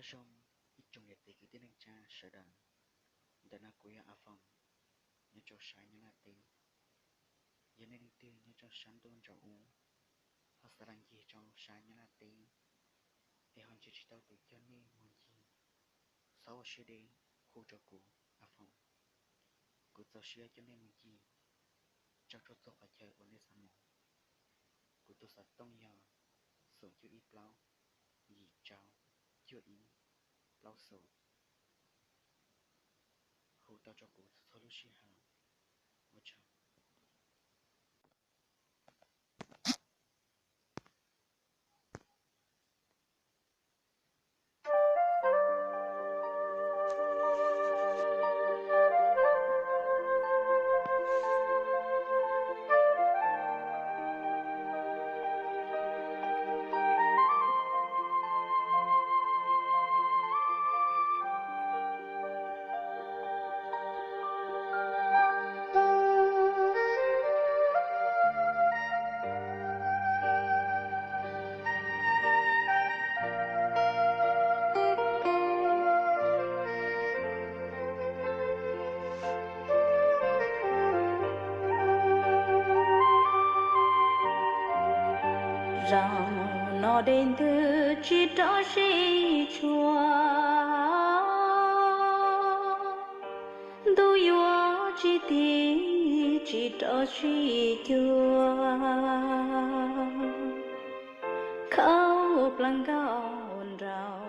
Nyob zoo ib tsoom niam txiv kwv tij neej tsa sawv daws, ntawm no kuv yog A Foom, nyob rau sab Nyab Laj teb. Yog nej leej twg nyob rau sab ntuj nraum ub, ho xav los ncig rau sab Nyab Laj teb, es ho nrhiav tsis tau tus coj nej mus ncig, txhob ua siab deb, hu rau kuv A Foom. Kuv txaus siab coj nej mus ncig rau txhua txhua qhov chaw uas nej xav mus. Kuv tus xov tooj yog xoom cuaj ib plaub, yim rau, cuaj ib, plaub xoom. Hu tau rau kuv txhua lub sij hawm. Ua tsaug. Zaum no dej ntws tsis rov sib tshuam, ntuj yuav tsis tig tsis rov sib cuag, khauj plaws nkauj nraug